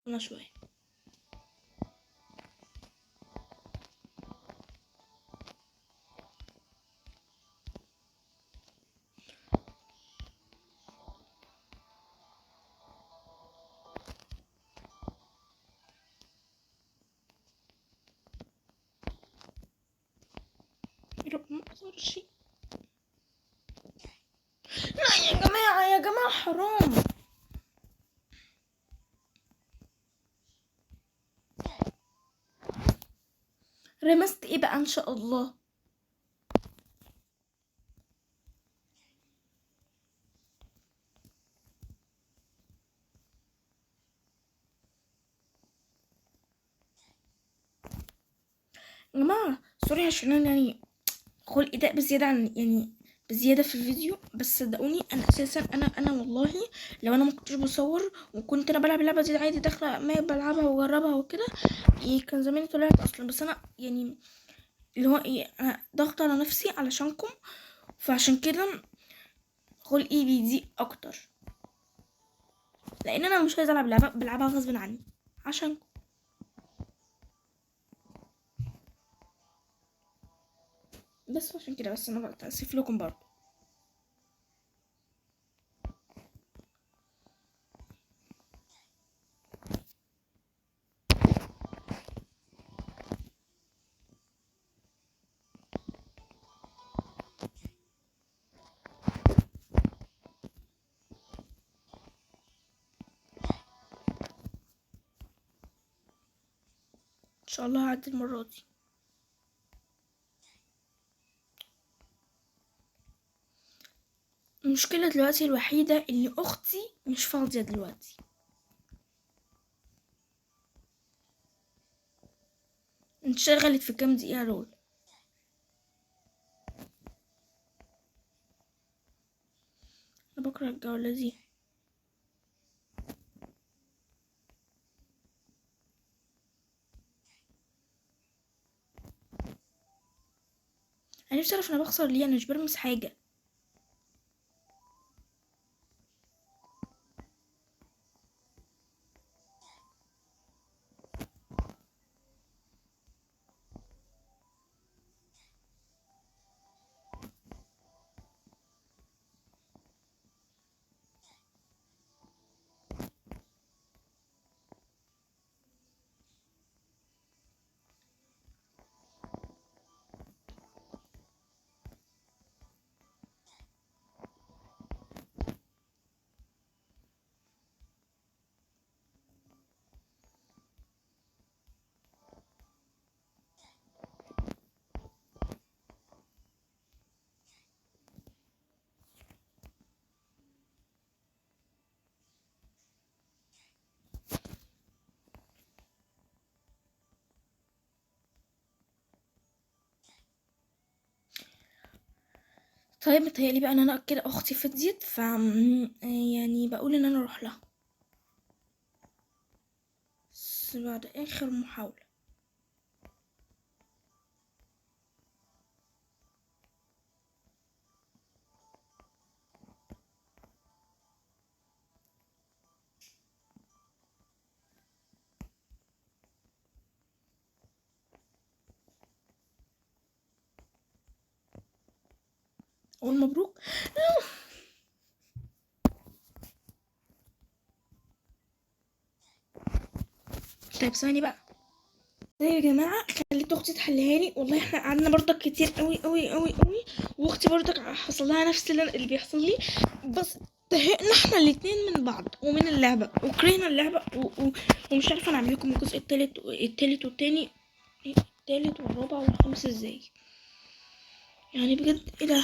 انا شوية. يا رب ما اقدرش. لا يا جماعة، يا جماعة حرام. رمست ايه بقى ان شاء الله؟ يا جماعة sorry عشان انا يعني خلقي ده بزيادة عن يعني بزيادة في الفيديو، بس صدقوني انا اساسا انا والله لو انا ما كنتش بصور وكنت انا بلعب اللعبة دي عادي داخلة ما بلعبها واجربها وكده، إيه كان زماني طلعت اصلا. بس انا يعني اللي هو ايه، انا ضاغطة على نفسي علشانكم، فعشان كده خلقي بيضيق اكتر، لان انا مش عايزه العب لعبه بلعبها غصب عني عشانكم. بس عشان كده بس انا بتاسف لكم برضه. ان شاء الله هعدي المرة دي. المشكلة دلوقتي الوحيدة ان اختي مش فاضية دلوقتي، انشغلت في كام دقيقة دول. انا بكره الجولة دي. انا نفسي اعرف انا بخسر ليه، انا مش برمس حاجة. طيب متهيألي بقى ان انا كده اختي فضيت، ف يعني بقول ان انا اروح لها بس بعد اخر محاولة. اقول مبروك. طيب ثواني بقى. طيب يا جماعة خليت اختي تحلها لي، والله احنا قعدنا برضك كتير قوي قوي قوي قوي، واختي برضك حصل لها نفس اللي بيحصل لي، بس زهقنا احنا الاتنين من بعض ومن اللعبة وكرهنا اللعبة ومش عارفه انا اعمل لكم الجزء التالت والتاني، التالت والرابع والخامس ازاي يعني بجد. ايه ده؟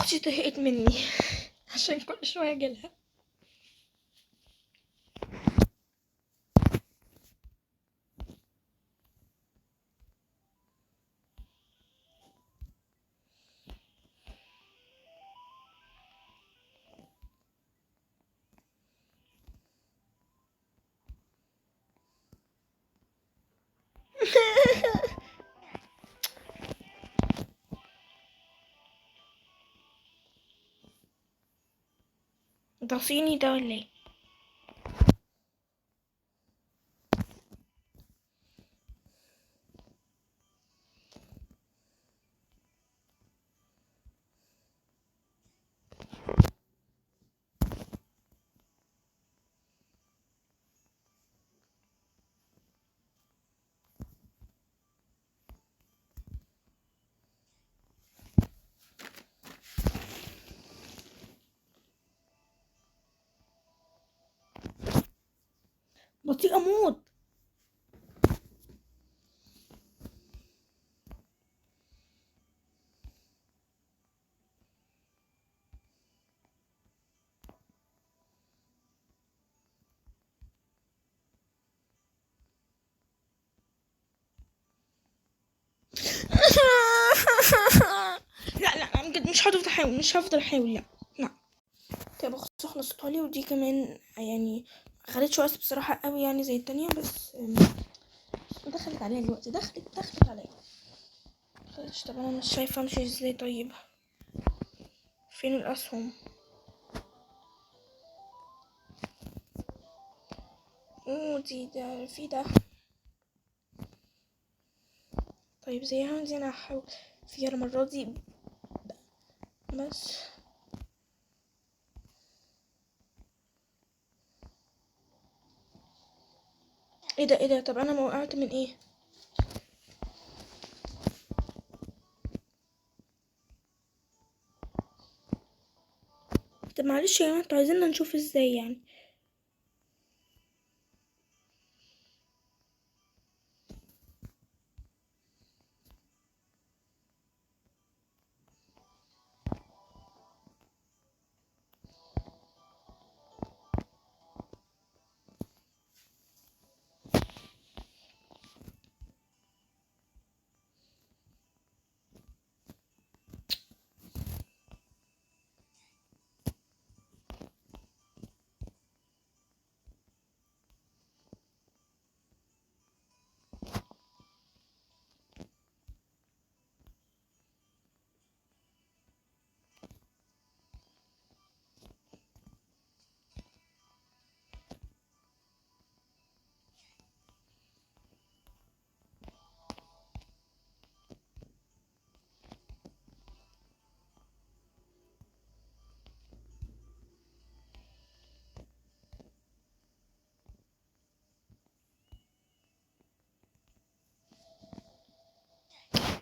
قطتي طهقت مني عشان كل شوية اجيلها. ده صيني ده ولا ايه؟ بطيئة موت. لا لا انا بجد مش هفضل احاول، مش هفضل احاول، لا لا. طيب خلاص خلصتها لي، ودي كمان يعني خدت وقت بصراحة قوي يعني زي التانية، بس دخلت عليا دلوقتي، دخلت عليا. خلاص. طب انا مش شايفة امشي ازاي. طيب فين الاسهم؟ اوه دي ده في ده. طيب زيها دي انا هحاول فيها المرة دي بس. ايه ده ايه ده؟ طب انا ما وقعت من ايه؟ طب معلش يا جماعة، انتوا عايزيننا نشوف ازاي يعني؟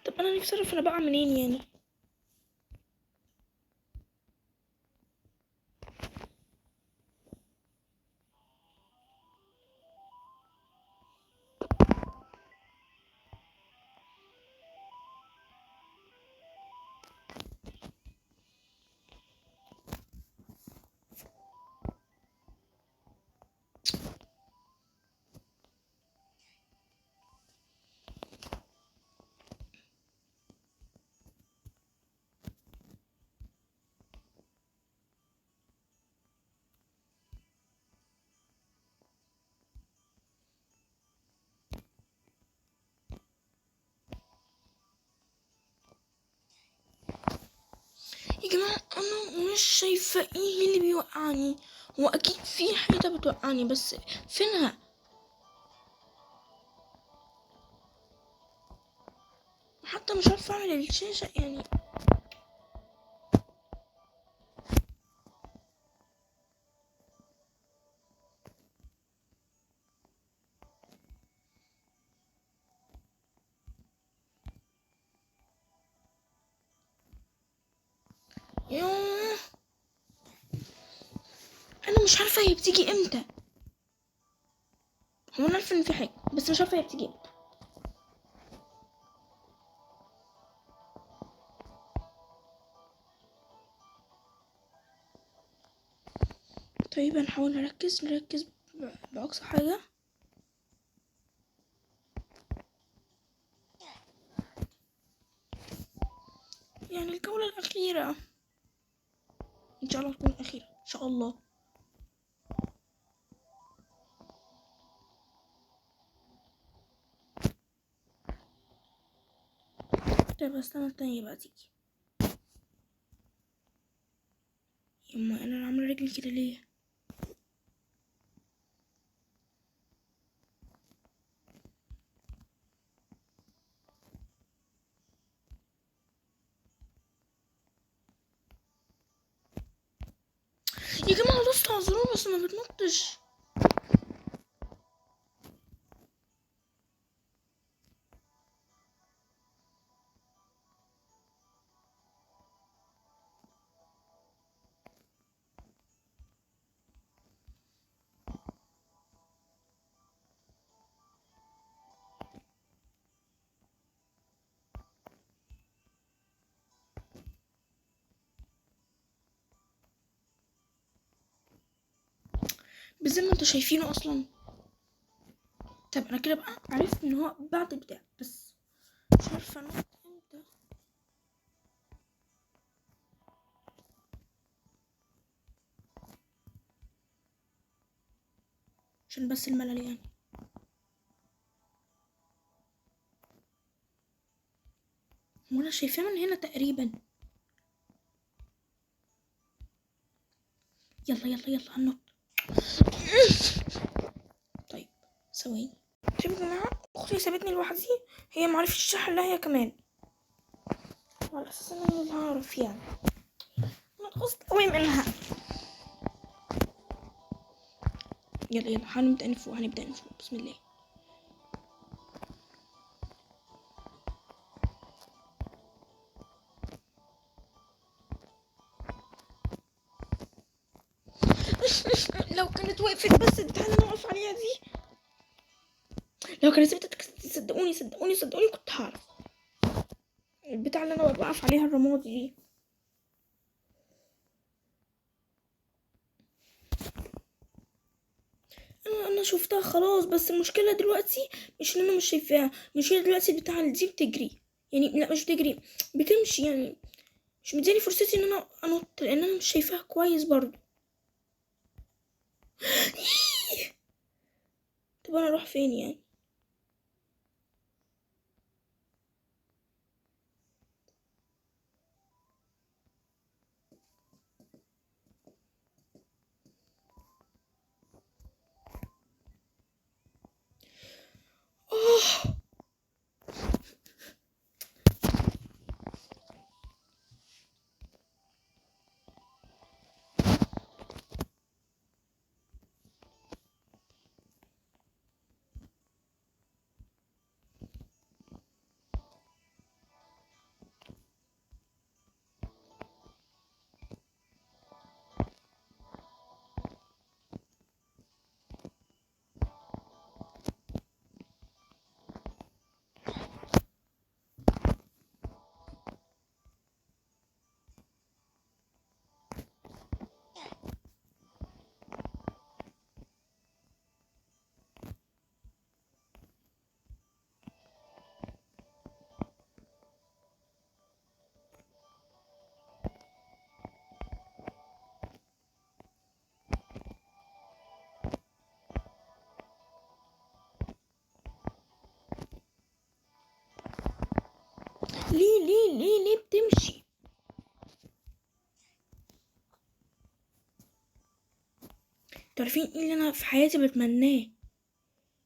طب انا نفسي اعرف انا بقى منين يعني. يا جماعة أنا مش شايفة إيه اللي بيوقعني، هو أكيد في حاجة بتوقعني بس فينها؟ حتى مش عارفة أعمل الشاشة يعني. يوه. انا مش عارفه هي بتيجي امتى. هو انا عارفه ان في حاجة بس مش عارفه هي بتيجي امتى. طيب هنحاول نركز بأقصى حاجة. يعني الجولة الأخيرة إن شاء الله تكون الأخيرة إن شاء الله. طيب استنى التانية بقى تيجي. يما أنا عاملة رجلي كده ليه؟ يا جماعة دوست على الزرار بس ما بتنطش. زي ما انتوا شايفينه اصلا. طب انا كده بقى عرفت ان هو بعد البتاع، بس مش عارفه انط امتى. عشان بس الملل يعني. وانا شايفاه من هنا تقريبا. يلا يلا يلا هنط. طيب ثواني. طيب يا جماعة اختي سابتني لوحدي، هي معرفتش تحلها هي كمان، وعلى اساس ان انا اللي هعرف يعني. انا اتغصت قوي منها. يلا يلا هنبدا نفوق، هنبدا نفوق بسم الله. لو كانت وقفت بس البتاع اللي انا واقف عليها دي، لو كانت ثبتت صدقوني صدقوني صدقوني كنت هعرف. البتاع اللي انا واقف عليها الرمادي دي. انا شفتها خلاص، بس المشكلة دلوقتي مش ان انا مش شايفاها، المشكلة دلوقتي البتاع اللي دي بتجري يعني، لا مش بتجري بتمشي يعني، مش مدياني فرصتي ان انا انط لان انا مش شايفاها كويس برضو. طب انا اروح فين يعني؟ اوه ليه ليه ليه ليه بتمشي؟ تعرفين ايه اللي انا في حياتي بتمناه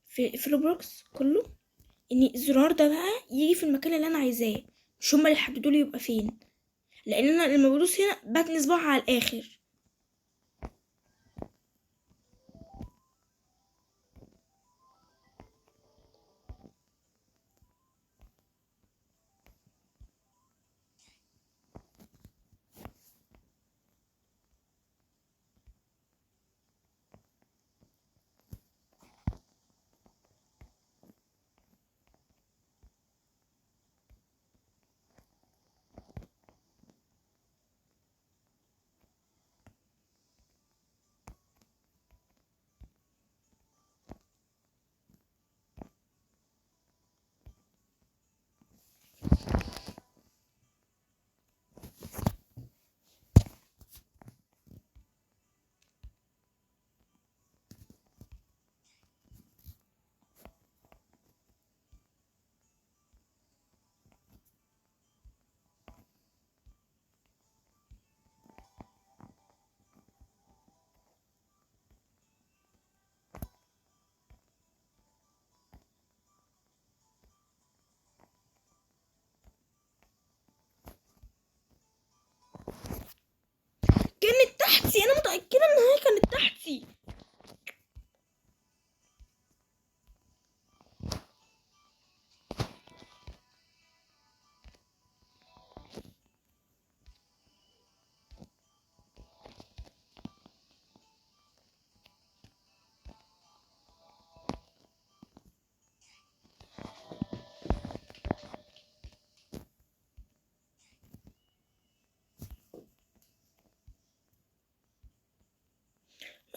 في روبلوكس كله؟ ان الزرار ده بقى يجي في المكان اللي انا عايزاه، مش هما اللي يحددوا لي يبقى فين، لان انا لما بدوس هنا بتني صباعي على الاخر.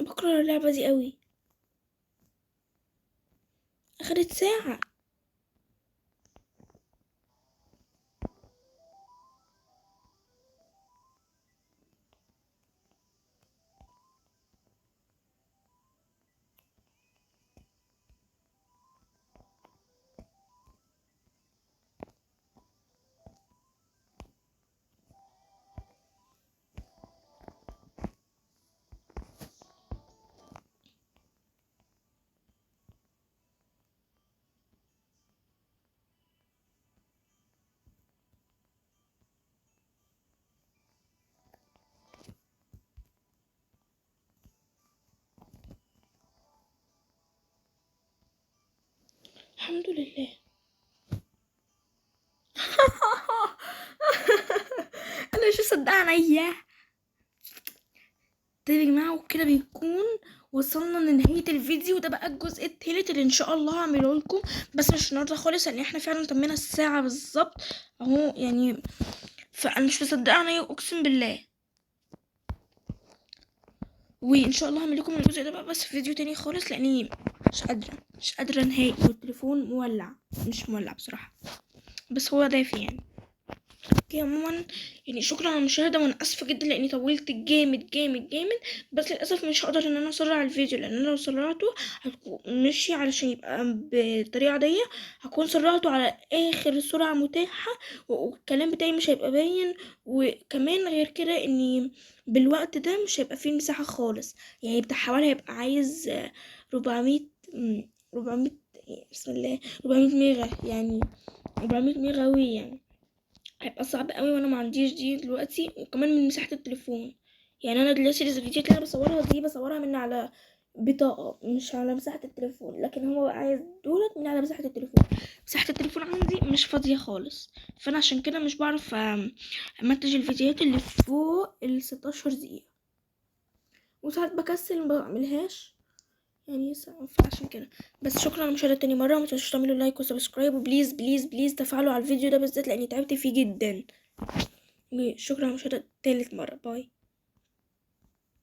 بكره اللعبة دي قوي. اخدت ساعة. الحمد لله. انا مش مصدقه عينيا. طيب يا جماعة، وكده بيكون وصلنا لنهاية الفيديو ده، بقى الجزء التالت اللي ان شاء الله هعمله لكم، بس مش النهارده خالص لان احنا فعلا تمينا الساعة بالظبط اهو يعني. فانا مش مصدقه عينيا اقسم بالله. وان شاء الله هعمل لكم الجزء ده بقى بس في فيديو تاني خالص، لاني مش قادرة، مش قادرة نهائي، والتليفون مولع، مش مولع بصراحة، بس هو دافي يعني. okay عموما يعني شكرا على المشاهدة، وانا اسفه جدا لاني طولت جامد جامد جامد، بس للاسف مش هقدر ان انا اسرع الفيديو، لان انا لو سرعته هتكون مشي علشان يبقى بالطريقة دي، هكون سرعته على اخر سرعة متاحة، والكلام بتاعي مش هيبقى باين، وكمان غير كده اني بالوقت ده مش هيبقى فيه مساحة خالص، يعني بتاع حوالي هيبقى عايز 400، 400، بسم الله، 400 ميجا، يعني 400 ميجا وي، يعني هيبقى صعب قوي، وانا ما عنديش دي دلوقتي، وكمان من مساحة التليفون. يعني انا دلوقتي الفيديوهات اللي انا بصورها دي بصورها من على بطاقة مش على مساحة التليفون، لكن هو بقى عايز دولت من على مساحة التليفون. مساحة التليفون عندي مش فاضية خالص، فانا عشان كده مش بعرف امنتج الفيديوهات اللي فوق ال 16 دقيقة، وساعات بكسل ما بعملهاش يعني، فعشان كده. بس شكرا على المشاهدة تاني مرة، وما تنسوش تعملوا like و subscribe، و please please please تفاعلوا على الفيديو ده بالذات لاني تعبت فيه جدا. وشكرا على المشاهدة تالت مرة. bye.